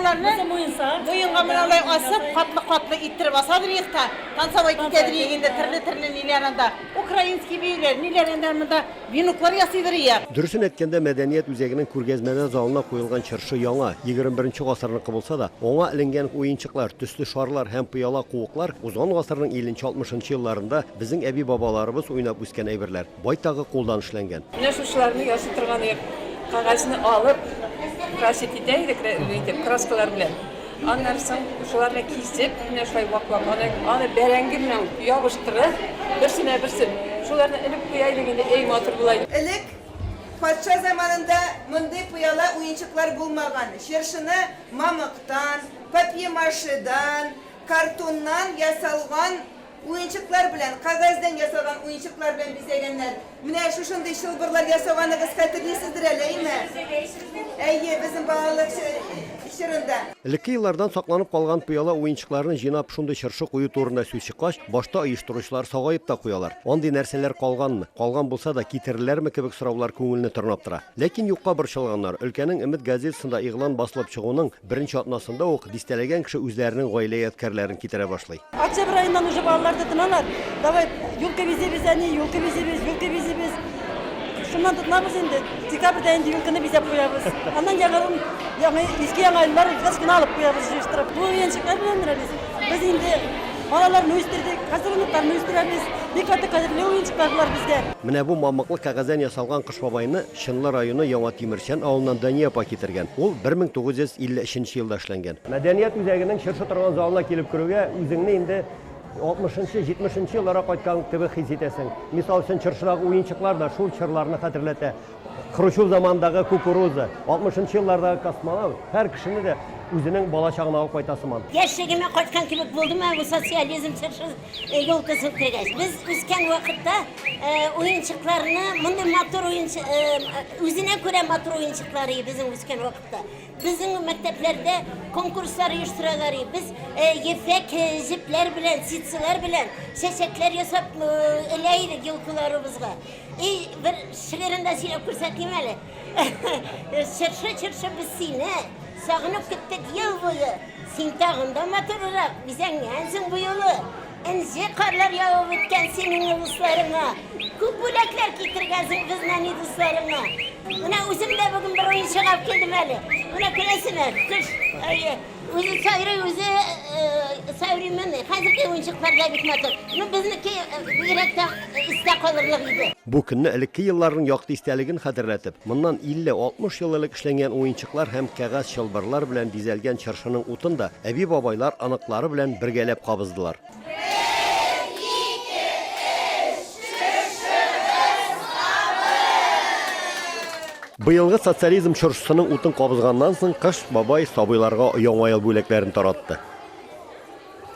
Аларны муенга менә алай асып, катлы-катлы иттереп асадыр идек та, танцевать итәдер идек инде, төрле-төрле ниләр анда, украинский биюләр, ниләр анда монда веноклар ясыйдыр идек. Дөресен әйткәндә, мәдәният үзәгенең күргәзмәләр залына куелган чыршы яңа, егерме беренче гасырныкы булса да, аңа эленгән уенчыклар, төсле шарлар һәм пыяла куыклар узган гасырның илленче-алтмышынчы елларында безнең әби-бабаларыбыз уйнап үскән әйберләр. Байтагы кулдан эшләнгән. Менә шушыларны ясый торган идек. Кәгазьне алып, красить итә идек, итеп, краскалар белән. Аннан соң шуларны кисеп, менә шулай вак-вак, аны, аны бәрәңге белән ябыштырып, берсенә берсен, шуларны элеп куя идек инде, әй матур була иде. Элек, патша заманында мондый пыяла уенчыклар булмаган. Чыршыны мамыктан, папье-машедан, картоннан ясалган Уенчыклар белән, кәгазьдән ясалган уенчыклар белән бизәгәннәр. Менә шушындый чылбырлар ясаганыгыз хәтерлисездер әле, әйме? Әйе, безнең балалык чорында. Элекке еллардан сакланып калган пыяла уенчыкларны җыйнап шундый чыршы кую турында сүз чыккач, башта оештыручылар сагаеп та куялар. Андый нәрсәләр калганмы, калган булса да, китерерләрме кебек сораулар күңелне тырнап тора. Ләкин юкка борчылганнар. Өлкәнең Өмет газетасында игълан басылып чыгуның беренче атнасында ук дистәләгән кеше үзләренең гаилә ядкәрләрен китерә башлый. Октябрь аеннан уже балалар тотыналар. Давай, елка бизибез, әни, елка бизибез, елка бизибез. Шуннан тотынабыз инде. Декабрьдә инде елканы бизәп куябыз. Аннан яңа, яңа, иске яңа еллар узгач кына алып куябыз җыештырып. Бу уенчыклар белән менә без, без инде балаларны үстердек, хәзер оныкларны үстерәбез. Бик каты кадерле уенчыклар болар безгә. Менә бу мамыклы кәгазьдән ясалган Кыш бабайны Чынлы районы Яңа Тимерчән авылыннан Дания апа китергән. Ул 1953 нче елда эшләнгән. Мәдәният үзәгенең чыршы торган залына килеп керүгә, үзеңне инде 60 нчы, 70 нче елларга кайткан кебек хис итәсең. Мисал өчен, чыршыдагы уенчыклар да шул чорларны хәтерләтә. Хрущев заманындагы кукуруза, 60 нчы еллардагы космонавт һәр кешене дә үзенең балачагына алып кайта сыман. Яшьлегемә кайткан кебек булдым менә бу социализм чыршы елкасын күргәч. Без үскән вакытта уенчыкларны, мондый матур уенчык, үзенә күрә матур уенчыклар иде безнең үскән вакытта. Безнең мәктәпләрдә конкурслар оештыралар иде. Без ефәк җепләр белән, ситсылар белән чәчәкләр ясап элә идек елкаларыбызга. И бер шигырен дә сөйләп күрсәтим әле. Чыршы, чыршы, без сине сагынып көттек ел буе. Син тагын да матуррак бизәнгәнсең бу юлы. Энҗе карлар явып үткән синең ылысларыңа. Күп бүләкләр китергәнсең без нәни дусларыңа. Менә үзем дә бүген бер уенчык алып килдем әле. Менә күрәсеңме, кош, әйе, үзе сайрый, үзе сайрыймын. Хәзерге уенчыклар да бик матур. Ну, безнеке бигрәк тә истә калырлык иде. Бу көнне элекке елларның якты истәлеген хәтерләтеп, моннан 50-60 ел элек эшләнгән уенчыклар һәм кәгазь чылбырлар белән бизәлгән чыршының утын да әби-бабайлар оныклары белән бергәләп кабыздылар. Бер, ике, өч, чыршыбыз кабыз! Быелгы социализм чыршысының утын кабызганнан соң, Кыш бабай сабыйларга Яңа ел бүләкләрен таратты.